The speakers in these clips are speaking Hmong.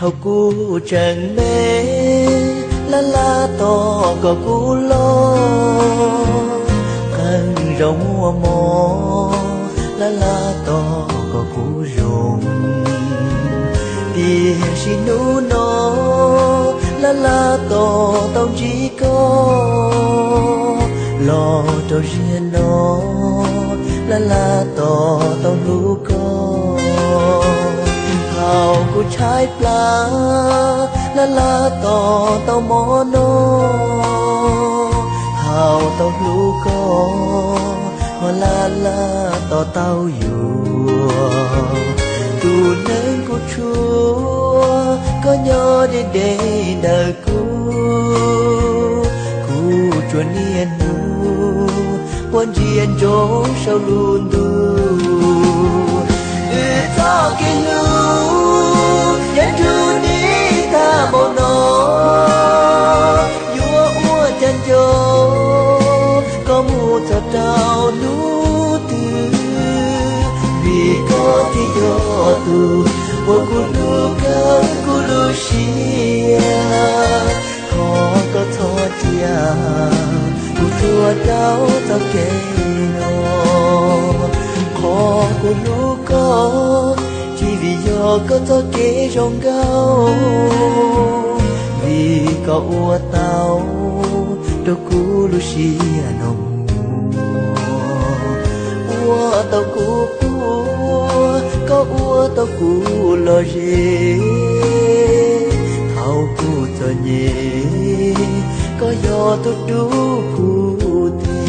Thaum kuv tseem me, laj laj tos kom kuv loj, qee zaus muaj mob, laj laj tos kom kuv zoo. Tiam sis hnub no, laj laj tos tau ntsib koj, los rau ziag no, laj laj tos tau hlub koj. Thaum kuv tshaib plab, laj laj tos tau mov noj. Thaum tau hlub koj, ho laj laj tos tau yuav. Tus neeg kuv tshuav, koj nyob deb deb ntawm kuv. Kuv tsuas niaj hnub quaj ntsia ntsoov saum lub ntuj. Wb txoj kev hlub yeej nrug deb tag npaum no, yuav ua cas nco koj mus txog rau hnub twg. Vim koj thiaj yog tus uas kuv hlub kawg kuv lub siab. Thov koj txhob cia kuv tuag rau txoj kev no. Qhov kuv hlub koj, tsis vim yog koj txoj kev zoo nkauj, vim koj ua tau rau kuv lub siab no mus. Ua tau kuv quaj, koj ua tau kuv lom zem. Thaum kuv txom nyem, koj yog tus rub kuv tig.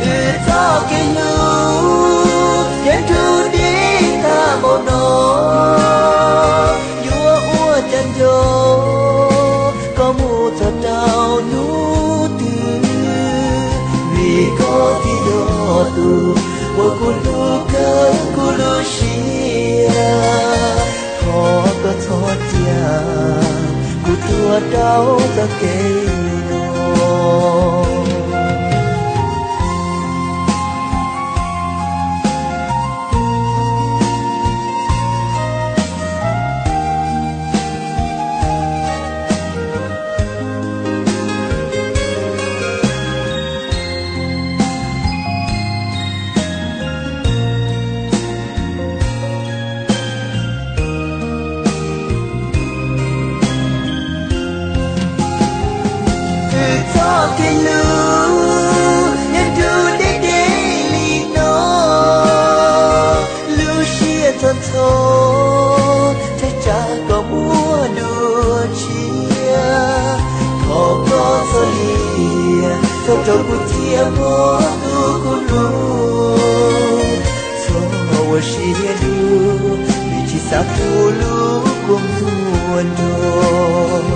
Wb txoj kev hlub yeej nrug deb tag npaum no, yuav ua cas nco koj mus txog rau hnub twg. Vim koj thiaj yog tus uas kuv hlub kawg kuv lub siab. Thov koj txhob cia kuv tuag rau txoj kev no. Wb txoj kev hlub yeej nrug deb deb li no, lub siab ntxhov ntxhov tshaib tsam kom muaj dua tshiab. Thov koj txhob lia, txhob rau kuv thiaj mob tus kuv hlub. Txhob ua siab dub, vim tsis xav kuv lub kua muag nrog.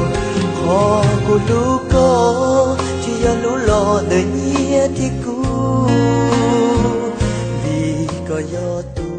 Qhov kuv hlub koj, tsis yog hlub los ntawm nyiaj thiab kub, vim koj yog tus